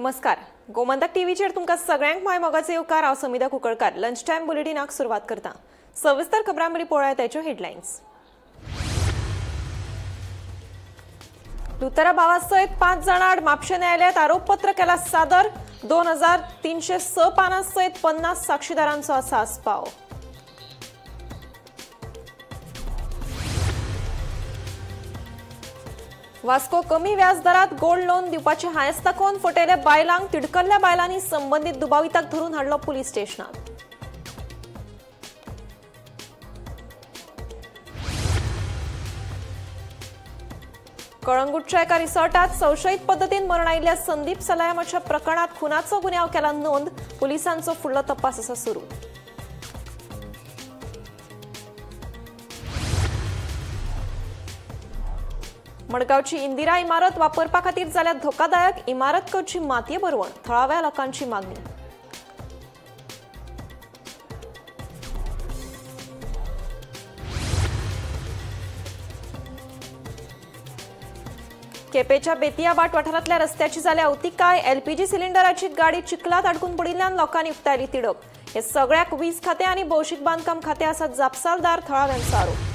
नमस्कार, गोमंतक टीव्हीचेर तुमकां सगळ्यांक my मोगाचो येवकार. हांव समिधा कुंकळकार. लंच टायम बुलेटिनाक सुरवात करता. सविस्तर खबरां मदीं पळोवया ताच्यो हेडलायन्स. लुतरा भावा सयत 5 जाणां आड म्हापशें न्यायालयांत आरोपपत्र केला सादर. 2306 पानां सयत 50 साक्षीदारांचो आसा आस्पाव. वास्को कमी व्याज दरात गोल्ड लोन दिवपाचे हांयस दाखोवन फटयले बायलांक. तिडकल्ल्या बायलांनी संबंदीत दुबाविताक धरून हाडलो पुलीस स्टेशनात. कळंगूटच्या एका रिसॉर्टात संशयित पद्दतीन मरण आयिल्ल्या संदीप सलायमाच्या प्रकरणात खुनाचो गुन्यांव केला नोंद. पुलिसांचो फुडलो तपास आसा सुरू. मडगांवची इंदिरा इमारत वापरपा खातीर जाल्यार धोकादायक. इमारत करची मातये भरवण, थळाव्या लोकांची मागणी. केपेच्या बेतियाबाट वाठारांतल्या रस्त्याची जाल्या अवतिकाय. एलपीजी सिलिंडराची गाडी चिखलात अडकून पडिल्ल्यान लोकांनी उक्तायली तिडक. हे सगळ्याक वीज खाते आणि भौशीक बांधकाम खाते आसात जापसालदार, थळाव्यांचो आरोप.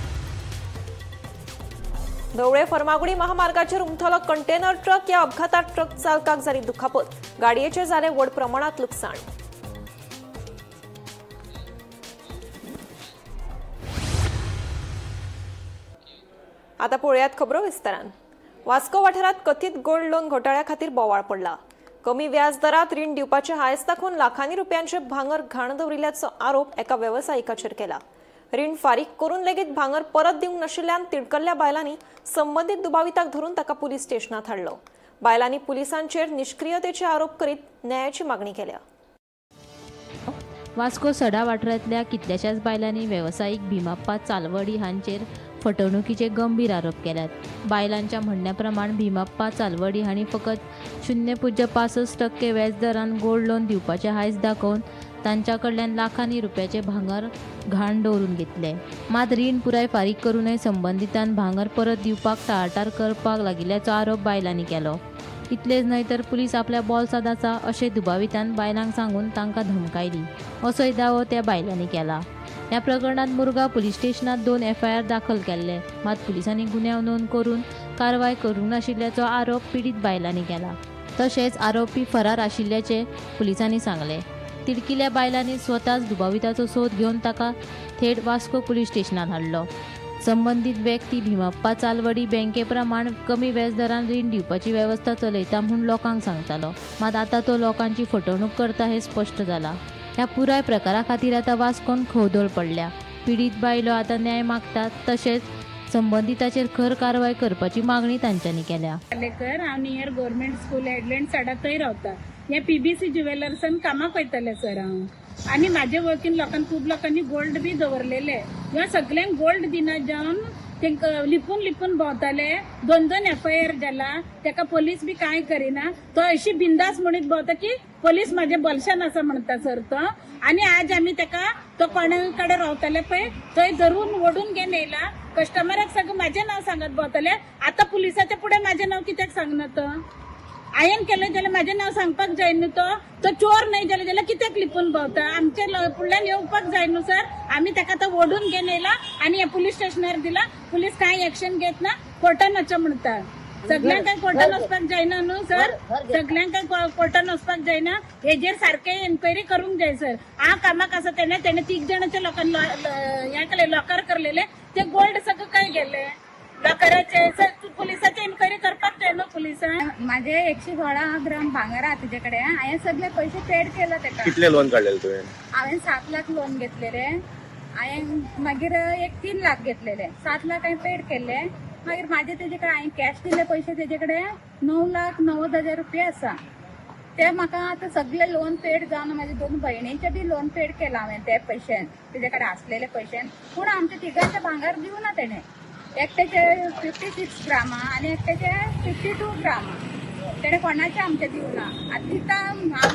धवळे फर्मागुडी महामार्गाचेर उमथलो कंटेनर ट्रक. या अपघातात ट्रक चालकाक जाली दुखापत. गाडयेचे जाले व्हड प्रमाणात लुकसाण. आता पळोवयात खबरो विस्तारान. वास्को वाठारात कथीत गोल्ड लोन घोटाळ्या खातीर बोवाळ पडला. कमी व्याज दरात रीण दिवपाचे हांयस दाखोवन लाखांनी रुपयांचे भांगर घाण दवरिल्ल्याचो आरोप एका वेवसायिकाचेर केला. रीण फारीक करून लेगीत भांगर परत दिवंक नाशिल्ल्यान तिडकल्ल्या बायलांनी संबंदीत दुबाविताक धरून ताका पुलीस स्टेशनात हाडलो. बायलांनी पुलिसांचेर निष्क्रियतेचे आरोप करीत न्यायाची मागणी केल्या. वास्को सडा वाठारांतल्या कितल्याशाच बायलांनी वेवसायीक भीमाप्पा चालवडी हांचेर फटवणुकीचे गंभीर आरोप केल्यात. बायलांच्या म्हणण्या प्रमाण भीमाप्पा चालवडी हांणी फकत 0.65% व्याज दरान गोल्ड लोन दिवपाचे हांयस दाखोवन तांच्या कडल्यान लाखांनी रुपयाचे भांगर घाण दवरून घेतले. मात रीण पुराय फारीक करूनय संबंदितान भांगर परत दिवपाक टाळाटाळ करपाक लागिल्ल्याचो आरोप बायलांनी केलो. इतलेच न्हय तर पुलीस आपल्या बोल्सांत आसा अशें दुबावितान बायलांक सांगून तांकां धमकायली असोय दावो त्या बायलांनी केला. ह्या प्रकरणात मुरगांव पुलीस स्टेशनात 2 FIR दाखल केल्ले. मात पुलिसांनी गुन्यांव नोंद करून कारवाय करूंक नाशिल्ल्याचो आरोप पिडीत बायलांनी केला. तशेंच आरोपी फरार आशिल्ल्याचे पुलिसांनी सांगले. तिडकिल्ल्या बायलांनी स्वताच दुबाविताचो सोद घेवन ताका थेट वास्को पुलीस स्टेशनात हाडलो. संबंदीत व्यक्ती भीमप्पा चालवडी बँकेप्रमाण कमी व्याज दरान रीण दिवपाची वेवस्था चलयता म्हूण लोकांक सांगतालो. मात आतां तो लोकांची फटवणूक करता हें स्पश्ट जाला. ह्या पुराय प्रकारा खातीर आतां वास्कोन खवदळ पडल्या. पिडीत बायलो आतां न्याय मागतात, तशेंच संबंदिताचेर खर कारवाय करपाची मागणी तांच्यांनी केल्या. हांव नियर गव्हर्मेंट स्कूल हेडलँड साडा थंय रावता. हे PBC ज्युवेलर्सान कामाक वयताले सर हांव, आनी म्हाजे वळखीन लोकांक खूब लोकांनी गोल्ड बी दवरलेले. ह्या सगल्यांक गोल्ड दिना जावन तेंकां लिपून लिपून भोंवताले. 2-2 FIR जाला, तेका पोलीस बी कांय करिना. तो अशी बिंदास म्हणीत भोंवता की पोलीस म्हाजे बोल्सान आसा म्हणटा सर तो. आनी आज आमी तेका तो कोणा कडेन रावताले पळय थंय धरून ओडून घेवन येयला. कस्टमराक सगळें म्हाजें नांव सांगत भोंवताले. आतां पुलिसाच्या फुडें म्हाजें नांव कित्याक सांगना तो? हांवें केलें जाल्यार म्हाजें नांव सांगपाक जाय न्हू. तो चोर न्हय जाल्यार जाल्यार कित्याक लिपून भोंवता? आमचे फुडल्यान येवपाक जाय न्हू सर. आमी ताका आतां ओडून घेवन येयला आनी ह्या पुलीस स्टेशनार दिला. पुलीस कांय एक्शन घेत ना, कोर्टान वचो म्हणटा. सगल्यांक काय कोर्टान वचपाक जायना न्हू सर, सगल्यांक काय कोर्टान वचपाक जायना. हेजेर सारकें एन्क्वायरी करूंक जाय सर. हांव कामाक आसा तेणे तेणे 3 जाणांच्या लोकांक हें केलें, लॉकर करलेले ते गोल्ड सगळें काय गेले लॉकराचे. सर पुलिसाचे एन्क्वायरी करपाक जाय न्हू पुलिसान. माझे 116 ग्राम भांगर आहा तुजे कडेन. हांवें सगळे पयशे पेड केला तेका. कितले लोन काडलेले तुवें? हांवें 7 लाख लोन घेतलेले. हांवें मागीर एक 3 लाख घेतलेले. 7 लाख हांवें पेड केल्ले. मागीर माझे तेजे कडेन हांवें कॅश दिल्ले पयशे तेजे कडेन 9,90,000 रुपया आसा. ते म्हाका आतां सगळे लोन पेड जावन म्हाजे 2 भयणींचे बी लोन पेड केला हांवें ते पयशेन, तेजे कडेन आसलेले पयशेन. पूण आमच्या तिगांचे भांगर दिवना तेणें. एकट्याचे 56 ग्रामा आनी एकट्याचे 52 ग्रामा. तेणें कोणाचे आमचे दिवना. आतां दिता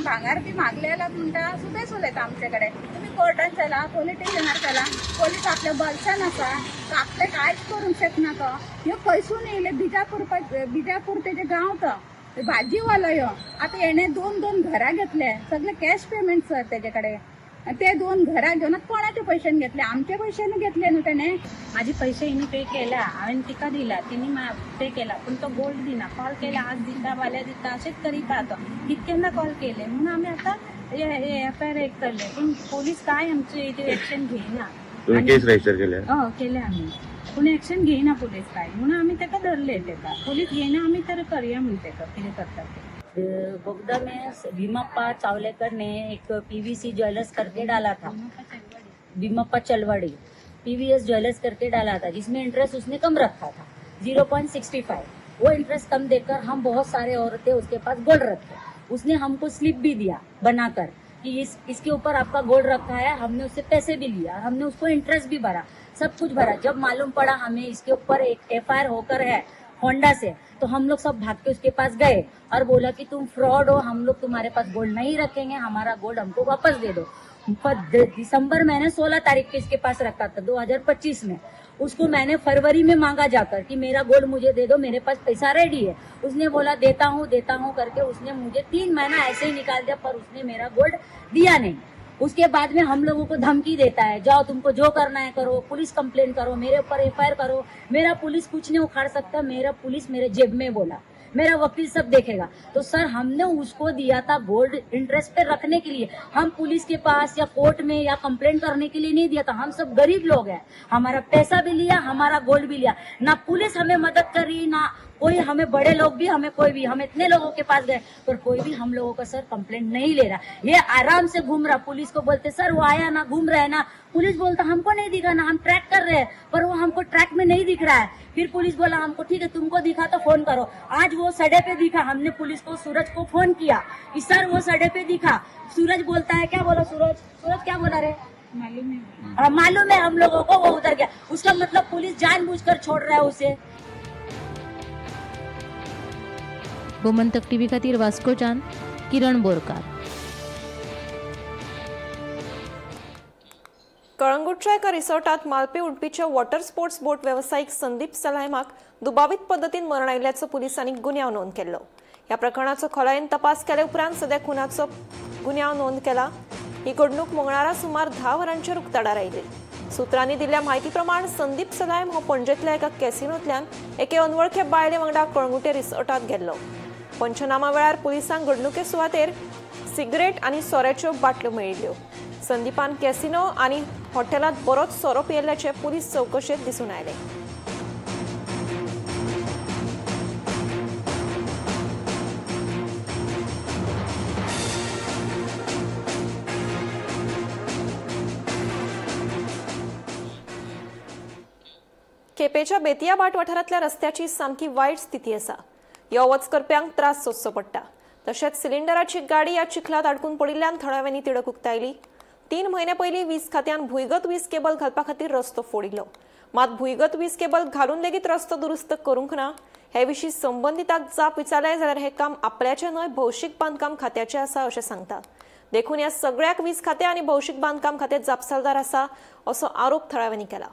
भांगर बी मागले जाल्यार म्हणटा सुबेज उलयता आमचे कडेन. तुमी कोर्टान चला, पोलीस स्टेशनार चला. पोलीस आपल्या बोल्सान आसा, तो आपले कांयच करूंक शकना. तो ह्यो खंयसून येयले? बिजापूर, बिजापूर तेजे गांव. तो भाजीवालो ह्यो. आतां हेणें दोन दोन घरां घेतले, सगळे कॅश पेमेंट सर तेजे कडेन. ते दोन घरां घेवन आतां कोणाच्या पयशान घेतले? आमच्या पयशान घेतले न्हू तेणें. माझे पैसे हिने पे केला, हांवें तिका दिला, तिने पे केला, पूण तो गोल्ड दिना. कॉल केला आज दिता फाल्यां दिता अशेंच करीत तो. कितक्यांदा कॉल केले म्हणून आमी आतां एफ I R एक करले, पूण पोलीस काय आमचे हेजेर एक्शन घेयना. तुम्ही केस रजिस्टर केल्या? हय केले आमी, पूण एक्शन घेयना पोलीस काय, म्हणून आमी ताका धरले. ताका पोलीस घेयना, आमी तर करया म्हण ताका कितें करता ते. बोगदा में भीमप्पा चावलेकर ने एक पीवीसी ज्वेलर्स करके डाला था, भीमप्पा चलवाड़ी पीवीएस ज्वेलर्स करके डाला था, जिसमें इंटरेस्ट उसने कम रखा था 0.65। वो इंटरेस्ट कम देकर हम बहुत सारे औरतें उसके पास गोल्ड रखे। उसने हमको स्लिप भी दिया बनाकर कि इसके ऊपर आपका गोल्ड रखा है। हमने उससे पैसे भी लिया, हमने उसको इंटरेस्ट भी भरा, सब कुछ भरा। जब मालूम पड़ा हमें इसके ऊपर एक एफआईआर होकर है होंडा से, तो हम लोग सब भाग के उसके पास गए और बोला कि तुम फ्रॉड हो, हम लोग तुम्हारे पास गोल्ड नहीं रखेंगे, हमारा गोल्ड हमको वापस दे दो। पर दिसंबर मैंने 16 तारीख के इसके पास रखा था 2025 में। उसको मैंने फरवरी में मांगा जाकर कि मेरा गोल्ड मुझे दे दो, मेरे पास पैसा रेडी है। उसने बोला देता हूँ करके उसने मुझे 3 महीना ऐसे ही निकाल दिया, पर उसने मेरा गोल्ड दिया नहीं। उसके बाद में हम लोगों को धमकी देता है, जाओ तुमको जो करना है करो, पुलिस कंप्लेन करो, मेरे ऊपर एफआईआर करो, मेरा पुलिस कुछ नहीं उखाड़ सकता, मेरा पुलिस मेरे जेब में बोला, मेरा वकील सब देखेगा। तो सर हमने उसको दिया था गोल्ड इंटरेस्ट पे रखने के लिए, हम पुलिस के पास या कोर्ट में या कंप्लेंट करने के लिए नहीं दिया था। हम सब गरीब लोग हैं, हमारा पैसा भी लिया, हमारा गोल्ड भी लिया, ना पुलिस हमें मदद कर रही, ना कोई हमें बड़े लोग भी हमें कोई भी, हम इतने लोगों के पास गए पर कोई भी हम लोगों का सर कंप्लेंट नहीं ले रहा। ये आराम से घूम रहा, पुलिस को बोलते सर वो आया ना, घूम रहा है ना, पुलिस बोलता हमको नहीं दिखा ना, हम ट्रैक कर रहे हैं पर वो हमको ट्रैक में नहीं दिख रहा है। फिर पुलिस बोला हमको ठीक है तुमको दिखा तो फोन करो। आज वो सड़े पे दिखा, हमने पुलिस को सूरज को फोन किया कि सर वो सड़े पे दिखा। सूरज बोलता है, क्या बोला सूरज, सूरज क्या बोला रे, मालूम है, मालूम है हम लोगों को, वो उधर गया। उसका मतलब पुलिस जानबूझकर छोड़ रहा है उसे। गोमंतक टीव्ही खातीर वास्कोच्यान किरण बोरकार. कळंगूटच्या एका रिसॉर्टात मालपे उडपीच्या वॉटर स्पोर्ट्स बोट वेवसायीक संदीप सलायमाक दुबावीत पद्दतीन मरण आयिल्ल्याचो पुलिसांनी गुन्यांव नोंद केल्लो. ह्या प्रकरणाचो खोलायेन तपास केले उपरांत सद्या खुनाचो गुन्यांव नोंद केला. ही घडणूक मंगळारा सुमार 10 वरांचेर उक्ताडार आयली. सूत्रांनी दिल्ल्या म्हायती प्रमाण संदीप सलायम हो पणजेंतल्या एका कॅसिनोंतल्यान एके अनवळखे बायले वांगडा कळंगूटे रिसॉर्टात गेल्लो. पंचनामा वेळार पुलिसांक घडणुके सुवातेर सिगरेट आनी सोऱ्याच्यो बाटल्यो मेळिल्ल्यो. संदीपान कॅसिनो आनी हॉटेलात बरोच सोरो पियेल्ल्याचें पुलीस चवकशेंत दिसून आयलें. केपेच्या बेतियाबाट वाठारांतल्या रस्त्याची सामकी वायट स्थिती आसा. यो वच करप्यांक त्रास सोंसचो पडटा. तशेंच सिलिंडराची गाडी ह्या चिखलांत आडकून पडिल्ल्यान थळाव्यांनी तिडक उक्तायली. 3 म्हयने पयलीं वीज खात्यान भुंयगत वीज केबल घालपा खातीर रस्तो फोडिल्लो. मात भुंयगत वीज केबल घालून लेगीत रस्तो दुरुस्त करूंक ना. हे विशीं संबंदिताक जाप विचारले जाल्यार हें काम आपल्याचें न्हय भौशीक बांदकाम खात्याचें आसा अशें सांगता. देखून ह्या सगळ्याक वीज खातें आनी भौशीक बांदकाम खातें जापसालदार आसा असो आरोप थळाव्यांनी केला.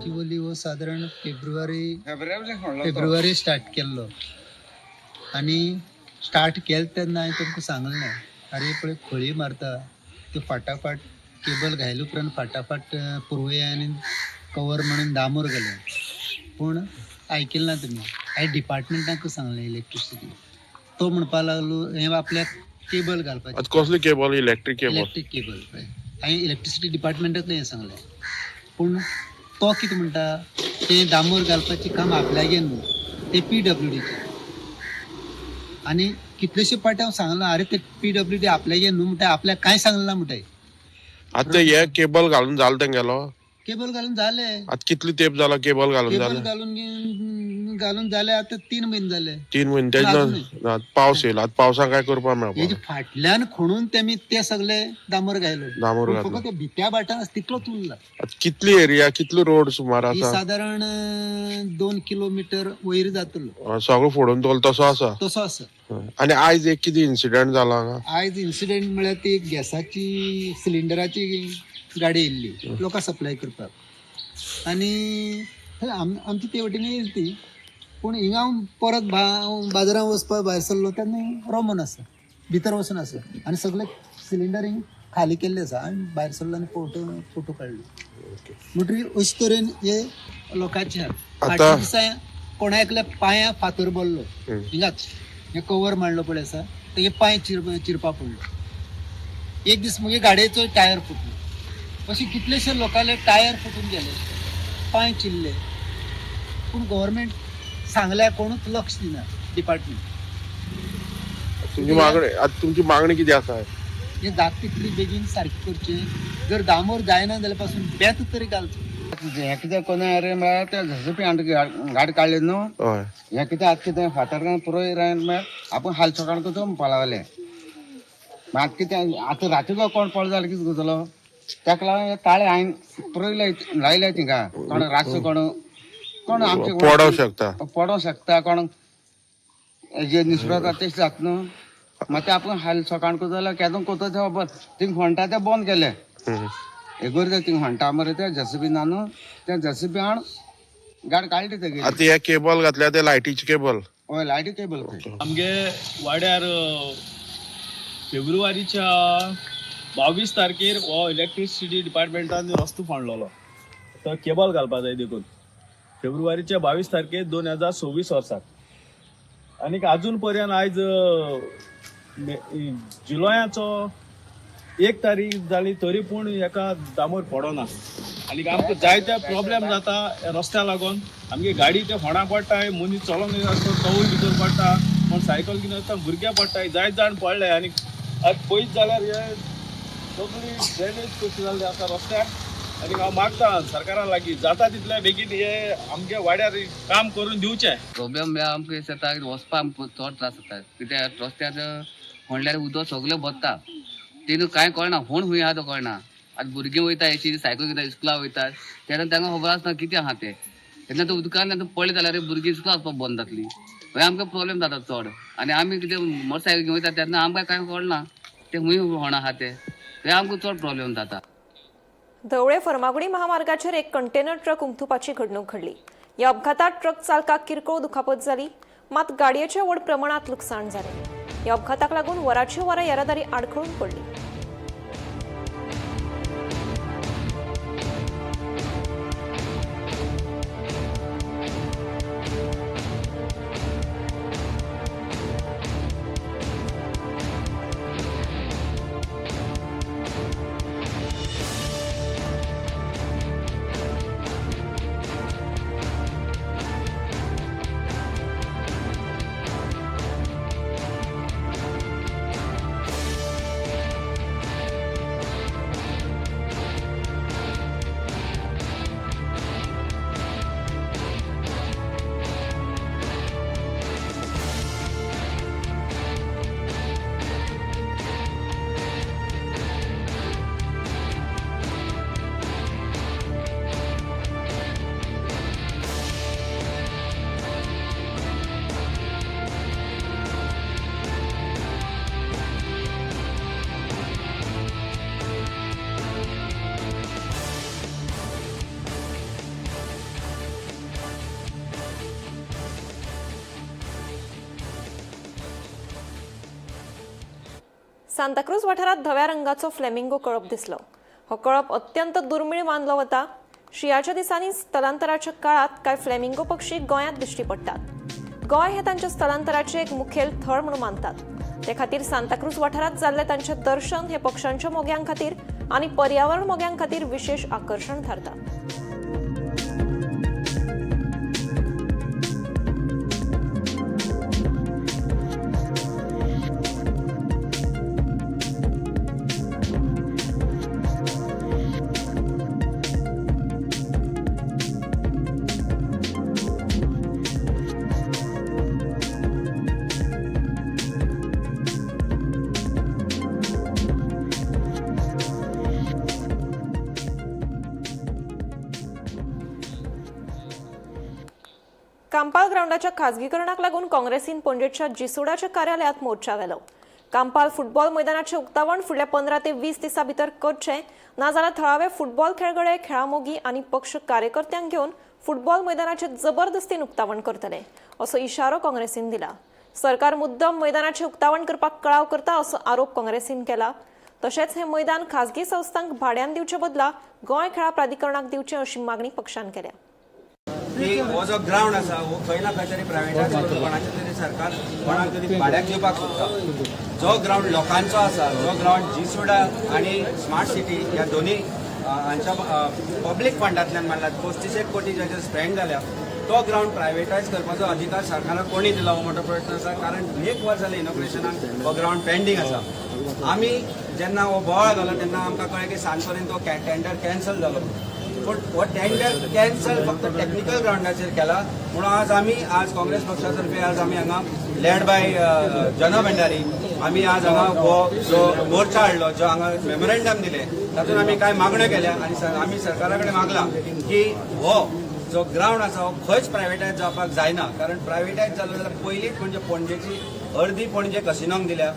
चिवली हो साधारण फेब्रुवारी स्टार्ट केल्लो आनी स्टार्ट केलें तेन्ना हांवें तुमकां सांगलें ना, अरे पळय खळी मारता त्यो फाटाफाट केबल घायले उपरांत फाटाफाट पुरवया आनी कवर म्हणून दामोर घालें, पूण आयकलें ना तुमी. हांवें डिपार्टमेंटाक सांगलें इलेक्ट्रिसिटी, तो म्हणपाक लागलो हें आपल्याक केबल घालपाचें. कसली cable? Electric cable. Electric cable. हांवें इलेक्ट्रिसिटी डिपार्टमेंटाक हें सांगलें, पूण तो कितें म्हणटा तें दामोर घालपाचें काम आपल्यागेर न्हू, तें पीडब्ल्यूडीचें. आनी कितलेशे पाटी हांव सांगलां, अरे ते पीडब्ल्यूडी आपल्यागेर न्हू म्हणटा, आपल्याक कांय सांगलें ना म्हणटाय. आतां हे केबल घालून जालें तेंगेलो? केबल घालून जालें. आतां कितली तेंप जाला केबल घालून केबल जालें? घालून घालून जाले आतां 3 म्हयने जाले. 3 म्हयने पावस येयला, आतां पावसाक काय करपाक मेळपा. हेजे फाटल्यान खणून तेमी ते सगळे डांबर घायलो, डांबर घातलो, फकत भित्या भाटान तितलोच उरला. कितली एरिया, कितलो रोड सुमार आसा? सादारण 2 किलोमीटर वयर जातलो. सगळो फोडून दवरलो तसो आसा, तसो आसा. आनी आयज एक कितें इन्सिडंट जाला हांगा? आयज इन्सिडंट म्हळ्यार ती गॅसाची सिलिंडराची गाडी येयल्ली लोकांक सप्लाय करपाक, आनी आमची ते वटेन येयली ती, पूण हिंगा हांव परत बाजारांत वचपाक भायर सरलो तेन्ना रोमन आसा, भितर वचून आसा आनी सगळे सिलिंडर हिंग खाली केल्ले आसा. आनी भायर सरलो आनी फोटो काडलो. म्हणटकीर अशे तरेन हे लोकांचे फाटल्या दिसा कोणा एकल्या पांया फातर बरलो, हिंगाच हे कवर मांडलो पळय आसा, तेगे पांय चिरपा पडलो. एक दीस मुगे गाडयेचो टायर फुटलो. अशे कितलेशे लोकांले टायर फुटून गेले, पांय चिरले, पूण गव्हर्मेंट सांगल्यार कोणूच लक्ष दिना डिपार्टमेंट. तुमची मागणी, आतां तुमची मागणी कितें आसा? हे जाता तितली बेगीन सारकी करची, जर डांबर जायना जाल्यार पासून बेत तरी घालचो. हें कितें कोन्न रे म्हळ्यार ते झसपी गाडी काडली न्हू, हें कितें आतां कितें फातर पुरोय म्हळ्यार आपूण हाल सकाळ करता म्हणपा लागले. आतां कितें आतां राती कोण पडलो जाल्यार कितें करतलो? ताका लागून ताळे हांवें पुरोय लायले थिंगा, कोण रातचो कोण कोण आमचे पडोंक शकता, पडोंक शकता, कोण जे निसरता तेश जाता न्हू. मागीर ते आपूण हाल सकाळ करता जाल्यार केदो करता ते खबर थिंग खणटा ते बंद केले. एगोर थिंग खणटा मरे ते जेसीबी ना न्हू, ते जेसीबी हाड गाडी काडली तेगेली. आतां हे केबल घातल्या ते लायटीचे केबल? हय, लायटी केबल. आमगे वाड्यार फेब्रुवारीच्या 22 तारखेर हो इलेक्ट्रिसिटी डिपार्टमेंटान रस्तो फोंडलेलो, तो केबल घालपा जाय देखून फेब्रुवारीच्या 22 तारखेर 2026 वर्साक. आनीक आजून पर्यंत आयज जुलयाचो 1 तारीख जाली तरी पूण हेका डांबर पडना. आनीक आमकां जायते प्रोब्लेम जाता रस्त्या लागून. आमगे गाडी ते फोंडा पडटाय, मनीस चलोंक आसता तोवूय भितर पडटा, कोण सायकल घेवन आसता भुरगे पडटाय, जायते जाण पडले. आनीक आतां पयस जाल्यार हे सगळी ड्रेनेज कशी जाल्ली आसा रस्त्याक. आनी हांव मागता सरकारा लागीं जाता तितले बेगीन हे आमगे वाड्यार काम करून दिवचें. प्रोब्लेम म्हळ्यार आमकां जाता वचपाक आमकां चड त्रास जाता, कित्याक रस्त्यार फोंडल्यार उदक सगळें भरता, तेन्ना कांय कळना, फोंड खंय आहा तो कळना. आतां भुरगीं वयता अशी सायकल घेता इस्कुला वयता तेन्ना तांकां खबर आसना कितें आहा तें, तेन्ना ते उदकान पडलें जाल्यार भुरगीं इस्कुला वचपाक बंद जातलीं. हय आमकां प्रोब्लेम जाता चड. आनी आमी कितें मोटरसायकल घेवन वयता तेन्ना आमकां कांय कळना तें खंय फोंड आहा तें, हे आमकां चड प्रोब्लेम जाता. धवळे फर्मागुडी महामार्गाचेर एक कंटेनर ट्रक उमथुपाची घडणूक घडली. ह्या अपघातात ट्रक चालकाक किरकोळ दुखापत जाली, मात गाडयेचें व्हड प्रमाणात लुकसाण जालें. ह्या अपघाताक लागून वराची वरां येरादारी आडखळून पडली. सांताक्रूज वाठारात धव्या रंगाचो फ्लेमिंगो कळप दिसलो. हो कळप अत्यंत दुर्मिळ मानलो वता. शिंयाच्या दिसांनी स्थलांतराच्या काळात कांय फ्लेमिंगो पक्षी गोंयांत दिश्टी पडटात. गोंय हे तांच्या स्थलांतराचे एक मुखेल थळ म्हणून मानतात. ते खातीर सांताक्रूज वाठारात जाल्ले तांचे दर्शन हे पक्ष्यांच्या मोग्यां खातीर आनी पर्यावरण मोग्यां खातीर विशेष आकर्षण थारता. कांपाल ग्रावंडाच्या खाजगीकरणाक लागून काँग्रेसीन पणजेच्या जिसोडाच्या कार्यालयांत मोर्चा व्हेलो. कांपाल फुटबॉल मैदानाचें उक्तावण फुडल्या 15 ते 20 दिसां भितर करचें, नाजाल्यार थळावे फुटबॉल खेळगडे, खेळामोगी आनी पक्ष कार्यकर्त्यांक घेवन फुटबॉल मैदानाचें जबरदस्तीन उक्तावण करतले असो इशारो काँग्रेसीन दिला. सरकार मुद्दम मैदानाचें उक्तावण करपाक कळाव करता असो आरोप काँग्रेसीन केला. तशेंच हें मैदान खाजगी संस्थांक भाड्यान दिवचे बदला गोंय खेळां प्राधिकरणाक दिवचें अशी मागणी पक्षान केल्या. की हो जो ग्रावंड आसा हो खंय ना खंय तरी प्रायवेटायज करून कोणाचे तरी सरकार कोणाक तरी भाड्याक दिवपाक सोदता. जो ग्रावंड लोकांचो आसा, जो ग्रावंड जीसुडा आनी स्मार्ट सिटी ह्या दोनी हांच्या पब्लीक फंडांतल्यान मारला, 35 कोटी जाचेर स्पेंड जाल्या, तो ग्रावंड प्रायवेटायज करपाचो अधिकार सरकाराक कोणी दिला हो मोठो प्रश्न आसा. कारण एक वर्स जालें इनॉग्रेशनाक हो ग्रावंड पेंडींग आसा. आमी जेन्ना हो बोवाळ घालो तेन्ना आमकां कळ्ळें की सांज पर्यंत तो टेंडर कॅन्सल जालो. पूण हो टेंडर कॅन्सल फक्त टेक्निकल ग्रावंडाचेर केला म्हणून आज आमी आज काँग्रेस पक्षा तर्फे आज आमी हांगा लेड बाय जना भंडारी आमी आज हांगा हो जो मोर्चा हाडलो, जो हांगा मेमोरेंडम दिलें, तातूंत आमी कांय मागण्यो केल्या आनी आमी सरकारा कडेन मागला की हो जो ग्रावंड आसा हो खंयच प्रायवेटायज जावपाक जायना. कारण प्रायवेटायज जालो जाल्यार पयलींच म्हणजे पणजेची अर्दी पणजे कसिनोंक दिल्या.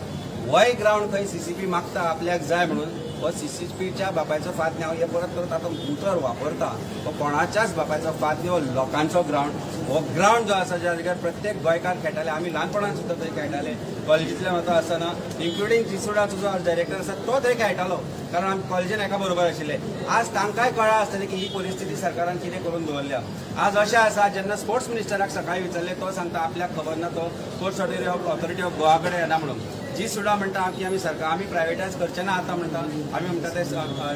होय ग्रावंड खंय सीसीपी मागता आपल्याक जाय म्हणून, हो सीसीपीच्या बापायचो फात न्ही. हांव हे परत परत आतां उतर वापरता, हो कोणाच्याच बापायचो फात न्ही, हो लोकांचो ग्रावंड. हो ग्रावंड जो आसा ज्या जाग्यार प्रत्येक गोंयकार खेळटाले, आमी ल्हानपणान सुद्दां थंय खेळटाले, कॉलेजींतल्यान वता आसतना, इन्क्लुडींग जिसुडाचो जो डायरेक्टर आसा तो थंय खेळटालो, कारण आमी कॉलेजीन एका बरोबर आशिल्ले. आज तांकांय कळ्ळां आसतलें की ही परिस्थिती सरकारान कितें करून दवरल्या. आज अशें आसा, जेन्ना स्पोर्ट्स मिनिस्टराक सकाळीं विचारलें तो सांगता आपल्याक खबर ना, तो स्पोर्ट्स ऑथॉरिटी ऑफ गोवा कडेन येना म्हणून. जी सुद्दां म्हणटा की आमी सरकार आमी प्रायवेटायज करचे ना आतां म्हणटा, आमी म्हणटा ते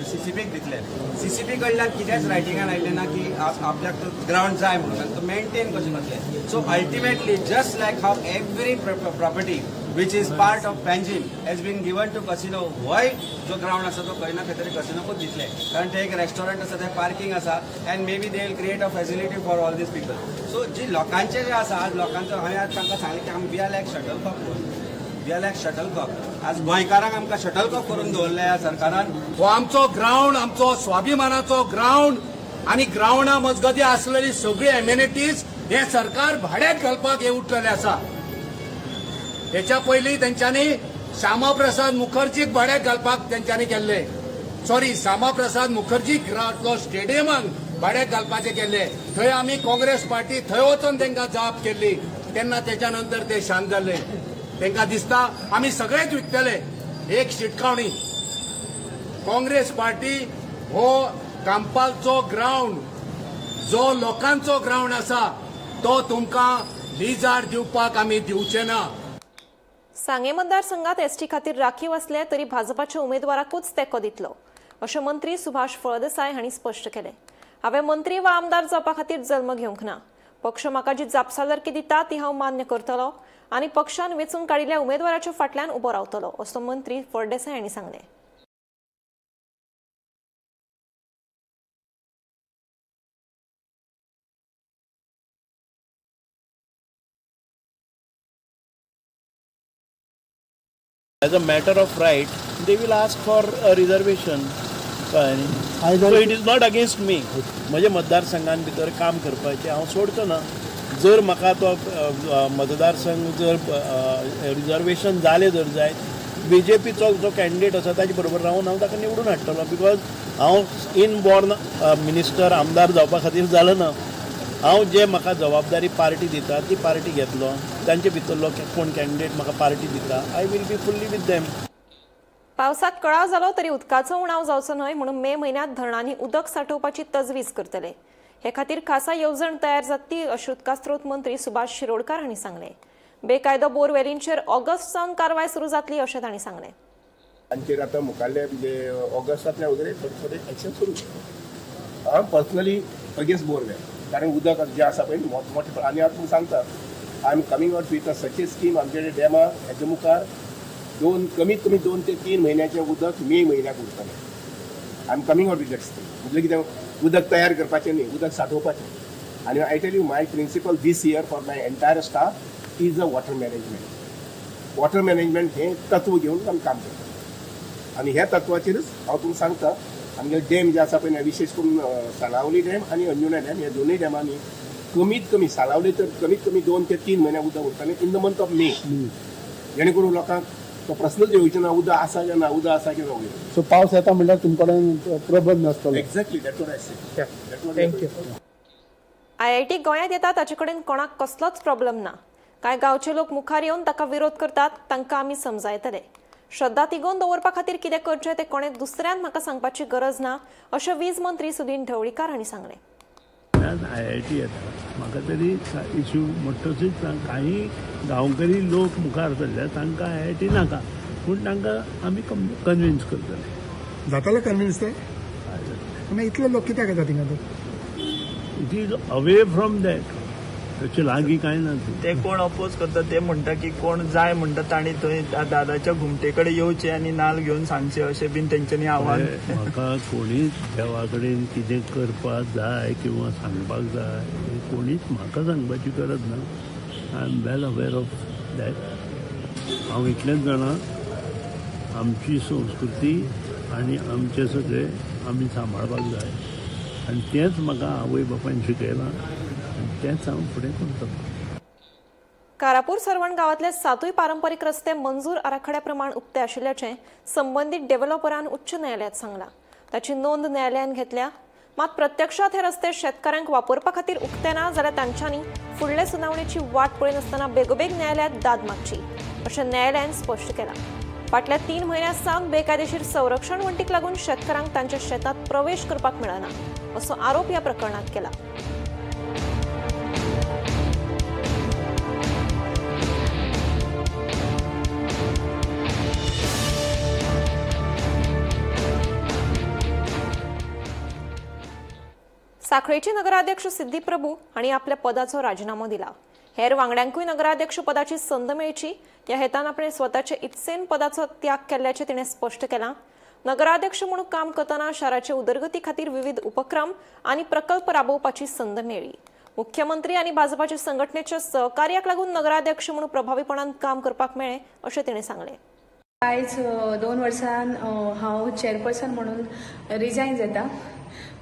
सीसीपीक दितले. सीसीपी कडल्यान कितेंच रायटिंगान आयलें ना की आपल्याक तो ग्रावंड जाय म्हणून आनी तो मेंटेन कशें करतले. So ultimately just like how every property which is part of Panjim has been given to casino, होय जो ग्रावंड आसा तो खंय ना खंय तरी कसिनोकूच दितले, कारण ते एक रेस्टॉरंट आसा, थंय पार्किंग आसा and maybe they will create a facility for all these people. So जी लोकांचे जे आसा आज लोकांचो, हांवें आज तांकां सांगलें की आमी we are like shuttlecock, we are like shuttlecock. आज गोंयकारांक आमकां शटलकॉक करून दवरले ह्या सरकारान. हो आमचो ग्रावंड, आमचो स्वाभिमानाचो ग्रावंड आनी ग्रावंडा मजगती आसलेली सगळी एमेनिटीज हे सरकार भाड्याक घालपाक हे उठलेले आसा. हेच्या पयलीं तेंच्यांनी श्यामाप्रसाद मुखर्जीक भाड्याक घालपाक तेंच्यांनी केल्ले, सॉरी श्यामाप्रसाद मुखर्जी स्टेडियमाक भाड्याक घालपाचे केल्ले. थंय आमी काँग्रेस पार्टी थंय वचून तांकां जाप केल्ली, तेन्ना तेच्या नंतर ते शांत जाल्ले. तांकां दिसता आमी सगळेच विकतले. एक शिटकावणी, काँग्रेस पार्टी हो कांपालचो ग्रावंड जो लोकांचो ग्रावंड आसा तो तुमकां लिजार दिवपाक आमी दिवचे ना. सांगे मतदारसंघात एसटी खातीर राखीव आसले तरी भाजपाच्या उमेदवाराकूच तेंको दितलो अशें मंत्री सुभाष फळदेसाय हांणी स्पश्ट केलें. हांवें मंत्री वा आमदार जावपा खातीर जल्म घेवंक ना. पक्ष म्हाका जी जापसालदारकी दिता ती हांव मान्य करतलो आनी पक्षान वेंचून काडिल्ल्या उमेदवाराच्या फाटल्यान उबो रावतलो असो मंत्री फळदेसाय हांणी सांगलें. As a matter of right, they will ask for a reservation. So it is not against me. म्हजे मतदारसंघान भितर काम करपाचें हांव सोडचो ना. जर म्हाका तो मतदारसंघ जर रिजर्वेशन जालें जर जायत, बी जे पीचो जो कॅन्डिडेट आसा ताजे बरोबर रावन हांव ताका निवडून हाडटलो, because हांव इन बॉर्न मिनिस्टर आमदार जावपा खातीर जालो ना. हांव जे म्हाका जबाबदारी पार्टी दिता ती पार्टी घेतलो, तांचे भितरलो कोण कॅन्डिडेट म्हाका पार्टी दिता, I will be fully with them. पावसाक कळाव जालो तरी उदकाचो उणाव जावचो न्हय म्हणून मे म्हयन्यांत धरणांनी उदक सांठोवपाची तजवीज करतले. हे खातीर खासा येवजण तयार जातली अशें उदका स्रोत मंत्री सुभाष शिरोडकार हांणी सांगलें. बेकायदो बोरवेलींचेर ऑगस्ट सावन कारवाय सुरू जातली अशें तांणी सांगलें. तांचेर आतां मुखारले म्हणजे ऑगस्टांतल्या वगैरे थोडे थोडे एक्शन सुरू. हांव पर्सनली अगेन्स्ट बोरवेल, कारण उदक जें आसा पळय मोठे, आनी हांव तुमकां सांगता, I am coming out with a such a scheme. आमचे डॅमा हेच्या मुखार कमीत कमी 2 ते 3 म्हयन्याचें उदक मे म्हयन्याक उरतलें. I am coming out with that scheme. म्हणजे कितें, उदक तयार करपाचें न्ही, उदक सांठोवपाचें. आनी I tell you my principle this year for my entire staff is a water management. Water management हें तत्व घेवन आमी काम करता आनी ह्या तत्वाचेरच हांव तुमकां सांगता, आमगे डॅम जे आसा पळय, विशेश करून साणावली डॅम आनी अंजुणा डॅम, ह्या दोनूय डॅमांनी कमीत कमी सालावले तर कमीत कमी 2 ते 3 म्हयने उदक उरतलें in the month of May, जेणे करून लोकांक तो प्रस्नच येवचो ना, उदक आसा काय ना, उदक आसा की ना. सो पावस येता म्हणल्यार तुमचे कडेन problem नासतलो. Exactly, that what I say. Thank you. IIT गोंयांत येता ताचे कडेन कोणाक कसलोच प्रॉब्लम ना. कांय गांवचे लोक मुखार येवन ताका विरोध करतात, तांकां आमी समजायतले. श्रद्धा तिगोवन दवरपा खातीर कितें करचें तें कोणें दुसऱ्यान म्हाका सांगपाची गरज ना, अशें वीज मंत्री सुदीन ढवळीकार हांणी सांगलें. आयआयटी येता, म्हाका तरी इशू मोठोच ना. काही गांवकरी लोक मुखार सरल्या, तांकां आयआयटी नाका, पूण तांकां आमी कन्विन्स करतले. जाताले कन्विन्स ते? मागीर इतले लोक कित्याक येता थिंगा तर? It is away from that, ताचे लागीं कांय ना. ते कोण अपोज करता ते म्हणटा की कोण जाय म्हणटा तांणी थंय दादाच्या घुमटे कडेन येवचे आनी नाल घेवन सांगचे, अशें बीन तेंच्यांनी आव्हान. म्हाका कोणीच देवा कडेन कितें करपाक जाय किंवा सांगपाक जाय हें कोणीच म्हाका सांगपाची गरज ना. I am well aware of that. हांव इतलेंच जाणा, आमची संस्कृती आनी आमचे सगळे आमी सांबाळपाक जाय आनी तेंच म्हाका आवय बापायन शिकयलां आनी तेंच हांव फुडें करतलों. कारापूर सर्वण गांवांतले सातूय पारंपरीक रस्ते मंजूर आराखड्या प्रमाण उक्ते आशिल्ल्याचें संबंदीत डेव्हलॉपरान उच्च न्यायालयात सांगलां. ताची नोंद न्यायालयान घेतल्या. मात प्रत्यक्षात हे रस्ते शेतकारांक वापरपा खातीर उक्ते ना जाल्यार तांच्यांनी फुडले सुनावणेची वाट पळयनासतना बेगोबेग न्यायालयात दाद मागची, अशें न्यायालयान स्पश्ट केलां. फाटल्या 3 म्हयन्यां सावन बेकायदेशीर संरक्षण वण्टीक लागून शेतकारांक तांच्या शेतांत प्रवेश करपाक मेळना, असो आरोप ह्या प्रकरणात केला. साखळेचे नगराध्यक्ष सिद्धी प्रभू हांणी आपल्या पदाचो राजिनामो दिला. हेर वांगड्यांकूय नगराध्यक्ष पदाची संद मेळची ह्या हेतान आपणे स्वताचे इत्सेन पदाचो त्याग केल्ल्याचें तिणें स्पश्ट केलां. नगराध्यक्ष म्हणून काम करतना शाराचे उदरगती खातीर विविध उपक्रम आनी प्रकल्प राबोवपाची संद मेळ्ळी. मुख्यमंत्री आनी भाजपाच्या संघटनेच्या सहकार्याक लागून नगराध्यक्ष म्हणून प्रभावीपणान काम करपाक मेळ्ळें, अशें तिणें सांगलें. आयज 2 वर्सान हांव चेअरपर्सन म्हणून रिजायन जाता.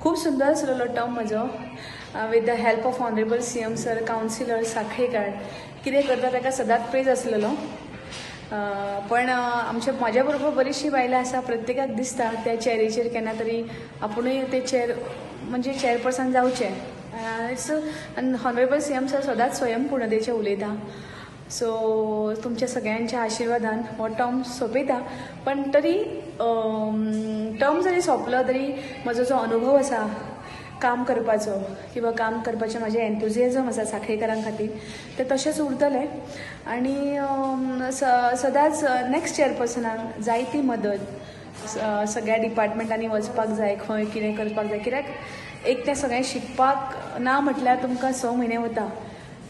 खूब सुंदर आसलेलो टर्म म्हजो. With the help of honourable CM sir, councillor, साखळेकार कितें करता ताका सदांच प्रेज आसलेलो. पण आमच्या म्हाज्या बरोबर बरीचशीं बायलां आसा, प्रत्येकाक दिसता त्या चेअरीचेर केन्ना तरी आपुणूय ते चेअर म्हणजे चेअरपर्सन जावचें. It's honourable CM sir सदांच स्वयंपूर्णतेचें उलयता. सो तुमच्या सगळ्यांच्या आशिर्वादान हो टर्म सोंपयता. पण तरी टर्म जरी सोंपलो तरी म्हजो जो अनुभव आसा काम करपाचो किंवा काम करपाचें म्हाजें एन्थुजियाजम आसा साखळेकारां खातीर, तें तशेंच उरतलें. आनी सदांच नॅक्स्ट चेअरपर्सनाक जायती मदत, सगळ्या डिपार्टमेंटांनी वचपाक जाय, खंय कितें करपाक जाय, कित्याक एक तें सगळें शिकपाक ना म्हटल्यार तुमकां 6 म्हयने वता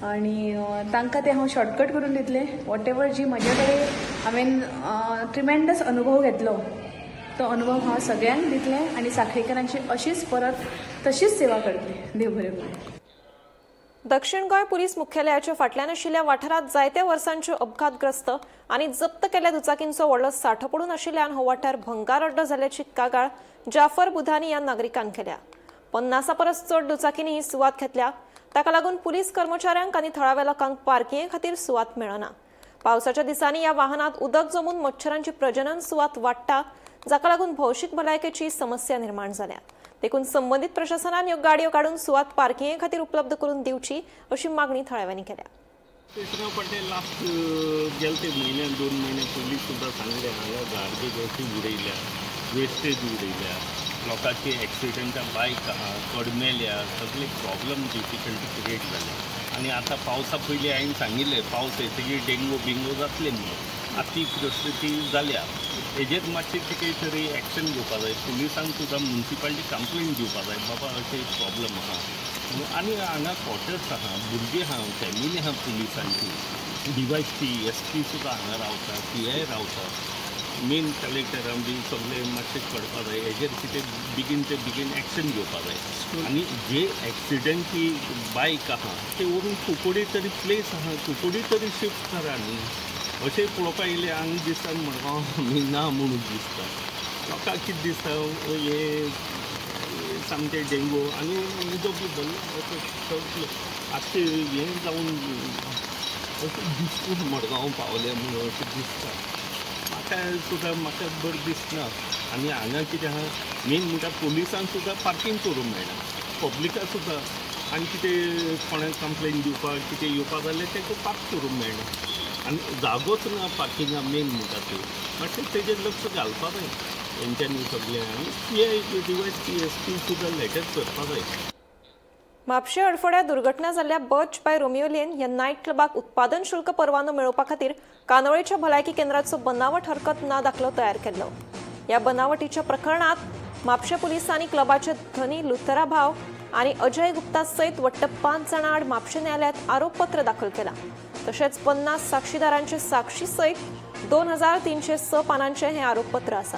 आनी तांकां तें हांव शॉर्टकट करून दितलें. What ever जी म्हजे कडेन हांवें ट्रिमेंडस अनुभव घेतलो तो अनुभव हांव सगळ्यांक दितलें आनी साखळेकारांची अशीच परत तशीच सेवा करतलें. देव बरें करूं. दक्षिण गोंय पुलीस मुख्यालयाच्या फाटल्यान आशिल्ल्या वाठारांत जायत्या वर्सांच्यो अपघातग्रस्त आनी जप्त केल्ल्या दुचाकींचो व्हडलो सांठो पडून आशिल्ल्यान हो वाठार भंगार अड्डो जाल्ल्याची कागाळ जाफर बुधानी ह्या नागरिकान केल्या. 50 परस चड दुचाकींनी ही सुवात घेतल्या. ताका लागून पुलीस कर्मचाऱ्यांक आनी थळाव्या लोकांक पार्किंगे खातीर सुवात मेळना. पावसाच्या दिसांनी ह्या वाहनांत उदक जमून मच्छरांची प्रजनन सुवात वाडटा, जाका लागून भौशीक भलायकेची समस्या निर्माण जाल्या. देखून संबंदीत प्रशासनान ह्यो गाडयो काडून सुवात पार्किंगे खातीर उपलब्ध करून दिवची, अशी मागणी थळाव्यांनी केल्या. पडले लास्ट गेले ते म्हयन्यान, 2 म्हयने पयलीं सुद्दां सांगलें, हांगा गार्बेज अशी उडयल्या, वेस्टेज उडयल्या, लोकांची एक्सिडंटां बायक आहा कडमेल्या, सगळे प्रॉब्लम डिफिकल्टी क्रिएट जाले. आनी आतां पावसा पयलीं हांवें सांगिल्लें, पावस येतकीर डेंगू बिंगू जातले म्हणून. आतां ती परिस्थिती जाल्या. हेजेर मातशें कितें तरी एक्शन घेवपा जाय. पुलिसांक सुद्दां मुन्सिपालिटी कंप्लेन दिवपा जाय, बाबा अशें प्रॉब्लम आहा म्हणून. आनी हांगा क्वॉर्टर्स आहा, भुरगीं आहा, फॅमिली आहा पुलिसांची. डीवायएसपी, एसपी सुद्दां हांगा रावता, पीआय रावता, मेन कलेक्टरान बी सगळे मातशें कळपा जाय. हेजेर कितें बेगीन ते बेगीन एक्शन घेवपा जाय. आनी जे एक्सिडंटची बायक आहा ते व्हरून कुंकळ्ळी तरी प्लेस आहा, कुंकळ्ळी तरी शिफ्ट करा न्ही. अशें पळोवपाक येयलें हांगा दिसता मडगांव आमी ना म्हणून दिसता. लोकांक कितें दिसता, हे सामकें डेंगू आनी उदक बी भरलें अशें सगळें आतां हें जावन अशें दिसता मडगांव पावलें म्हणून अशें दिसता म्हाका सुद्दां, म्हाका बरें दिसना. आनी हांगा कितें आहा मेन म्हणटा पुलिसांक सुद्दां पार्कींग करूंक मेळना, पब्लिकाक सुद्दां. आनी कितें कोणाक कंप्लेन दिवपाक कितें येवपाक जाल्यार तांकां पार्क करूंक मेळना आनी जागोच ना पार्किंगा मेन म्हणटा ती. मातशें तेजेर लक्ष घालपा जाय तेंच्यांनी सगळें आनी P I device P S P सुद्दां लेटर करपा जाय. म्हापशें अडफड्या दुर्घटना जाल्ल्या बर्च बाय रोमियो लेन ह्या नायट क्लबाक उत्पादन शुल्क परवानो मेळोवपा खातीर कांदोळेच्या भलायकी केंद्राचो बनावट हरकत ना दाखलो तयार केल्लो. ह्या बनावटीच्या प्रकरणात म्हापशें पुलिसांनी क्लबाचे धनी लुथरा भाव आनी अजय गुप्ता सयत वट्ट 5 जाणां आड म्हापशें न्यायालयांत आरोपपत्र दाखल केलां. तशेंच 50 साक्षीदारांचे साक्षी सयत 2306 पानांचें हें आरोपपत्र आसा.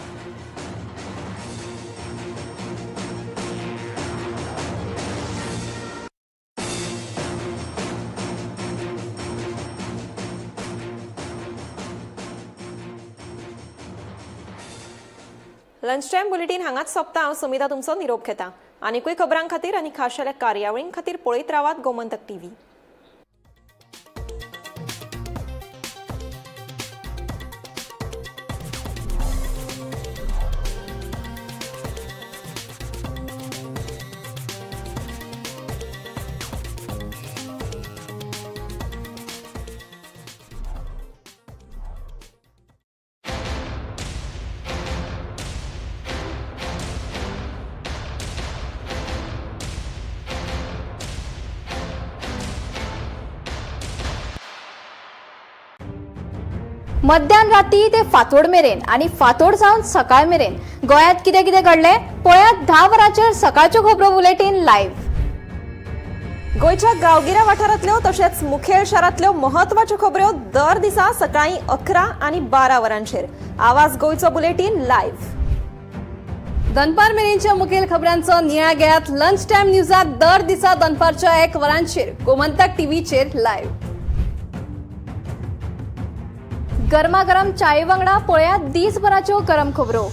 लंच टायम बुलेटीन हांगाच सोंपता. हांव समिता तुमचो निरोप घेता. आनीकूय खबरां खातीर आनी खाशेल्या कार्यावळीं खातीर पळयत रावात गोमंतक टीव्ही. मध्यान राती ते फांतोड मेरेन आनी फांतोड जावन सकाळ मेरेन गोंयांत कितें कितें घडलें पळयात 10 वरांचेर सकाळच्यो खबरो बुलेटीन लायव्ह. गोंयच्या गांवगिऱ्या वाठारांतल्यो तशेंच मुखेल शारांतल्यो म्हत्वाच्यो खबऱ्यो दर दिसा सकाळीं 11 आनी 12 वरांचेर आवाज गोंयचो बुलेटीन लायव्ह. दनपार मेरेनच्या मुखेल खबरांचो नियाळ घेयात लंच टायम न्यूजात दर दिसा दनपारच्या 1 वरांचेर गोमंतक टीव्हीचेर लायव्ह. गरमागरम चाये वांगडा पळयात दीसभराच्यो गरम खबरो.